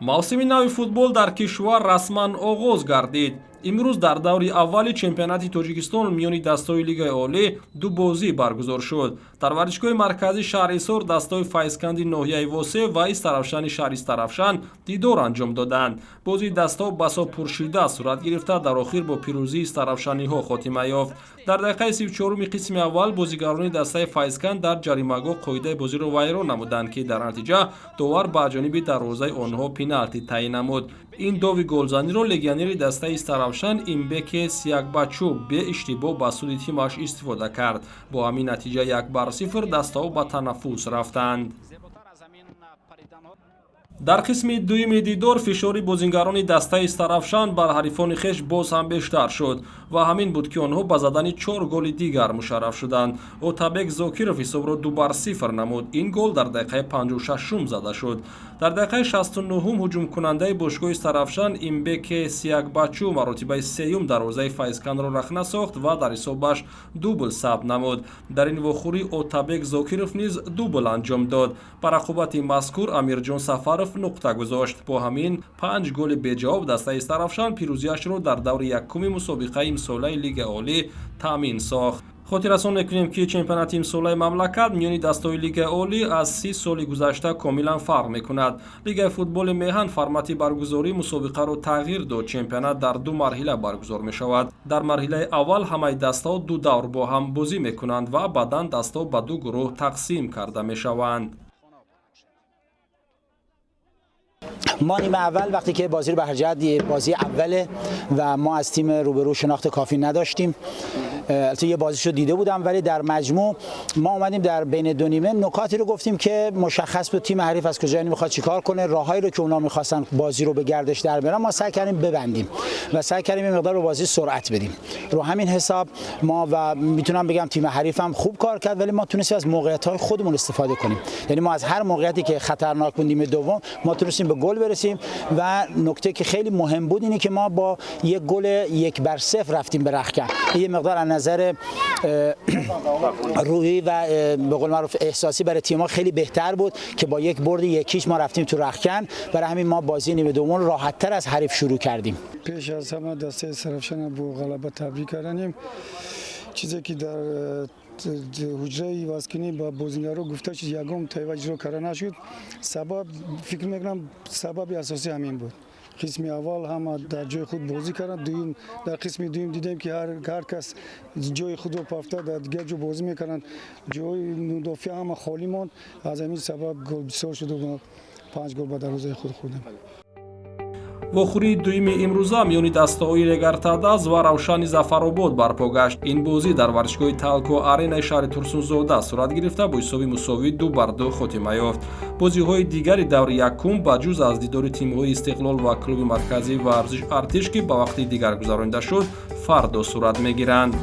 Мавсими нави футбол дар кишвар расман оғоз гардид. Имрӯз дар даври аввали чемпионати Тоҷикистон миёни дастҳои Лигаи олӣ ду бозӣ баргузор шуд. Дар варзишгоҳи марказии шаҳри Ҳисор дастҳои Файзканди ноҳияи Восе ва Истаравшани шаҳри Истаравшан дидор анҷом доданд. Бозии дастҳо басо пуршиддат сурат гирифта, дар охир бо пирӯзии истаравшаниҳо хотима ёфт. Дар дақиқаи 34-уми қисми аввал бозигарони дастаи Файзканд дар ҷаримагоҳ қоидаи бозиро вайрон намуданд, ки дар натиҷа довар ба ҷониби дарвозаи онҳо пеналти таъин намуд. Ин дови голзаниро легионери дастаи Истаравшан Имбеке Сиякбачу беиштибоҳ ба суди тимаш истифода кард. Бо ҳамин натиҷа 1-0 дастаҳо ба танаффус рафтанд. Дар қисми дуюми дидор фишори бозингарони дастаи Истаравшан бар ҳарифони хеш боз ҳам бештар шуд ва ҳамин буд, ки онҳо ба задани чор голи дигар мушарраф шуданд. Отабек Зокиров ҳисобро 2-0 намуд. Ин гол дар дақиқаи 56-ум зада шуд. Дар дақиқаи 69-ум ҳуҷумкунандаи бошгоҳи Истаравшан Имбеке Сиякбачу маротибаи сеюм дарвозаи Файзкандро рахна сохт ва дар ҳисобаш дубл сабт намуд. Дар ин вохӯрӣ Отабек Зокиров низ дубл анҷом дод. Ба рақобати мазкур Амирҷон Сафаров нуқта гузошт. Бо ҳамин панҷ голи беҷавоб дастаи Истаравшан пирӯзиашро дар даври якуми мусобиқаи имсолаи Лигаи олӣ таъмин сохт. Хотиррасон мекунем, ки чемпионати имсолаи мамлакат миёни дастҳои Лигаи олӣ аз 30 соли гузашта комилан фарқ мекунад. Лигаи футболи меҳан формати баргузории мусобиқаро тағйир дод. Чемпионат дар ду марҳила баргузор мешавад. Дар марҳилаи аввал ҳамаи дастаҳо ду давр бо ҳам бозӣ мекунанд ва баъдан дастаҳо ба ду гурӯҳ тақсим карда мешаванд. ما نیمه اول وقتی که بازی رو به هر جهت بازی اوله و ما از تیم روبرو شناخت کافی نداشتیم. البته یه بازیشو دیده بودم، ولی در مجموع ما اومدیم در بین دو نیمه نکاتی رو گفتیم که مشخص بود تیم حریف از کجا میخواد چیکار کنه. راههایی رو که اونا میخواستن بازی رو به گردش در بیارن، ما سعی کردیم ببندیم و سعی کردیم یه مقدار رو بازی سرعت بدیم. رو همین حساب ما و میتونم بگم تیم حریف هم خوب کار کرد، ولی ما تونستیم از موقعیت‌های خودمون استفاده کنیم. یعنی ما از هر موقعیتی که خطرناک بود نیمه دوم، ما تونستیم به گل برسیم و نکته که خیلی مهم بود اینه که ما با یک گل 1-0 رفتیم به رختکن. یه مقدار از نظر روحی و به قول معروف احساسی برای تیم‌ها خیلی بهتر بود که با یک برد 1-0 ما رفتیم تو رختکن. برای همین ما بازی نیمه دوم راحت‌تر از حریف شروع کردیم. پیش از همه دسته استرافشان با غلبه تبریک کردیم. چیزی که در حجره وازکنی با بازیگرا گفته شد، یگام تایوه اجرا کرده نشد. سبب، فکر میکنم سبب اساسی همین بود. قسم اول هم در جای خود بازی کردن. دوم، در قسم دوم دیدیم که هر کس جای خود رو پافته در دیگر جا بازی میکردن. جای مدافع هم خالی ماند. از همین سبب گل بسیار شد و پنج گل به دروازه خود خوردیم. Вохӯрии дуюми имрӯза миёни дастаҳои Регартадаз ва Равшани Зафаробод барпо гашт. Ин бозӣ дар варзишгоҳи Талко Аренаи шаҳри Турсунзода сурат гирифта, бо ҳисоби мусовӣ 2-2 хотима ёфт. Бозиҳои дигари даври якум, ба ҷуз аз дидори тимҳои Истиқлол ва клуби марказии варзиш Артиш, ки ба вақти дигар гузаронида шуд, фардо сурат мегиранд.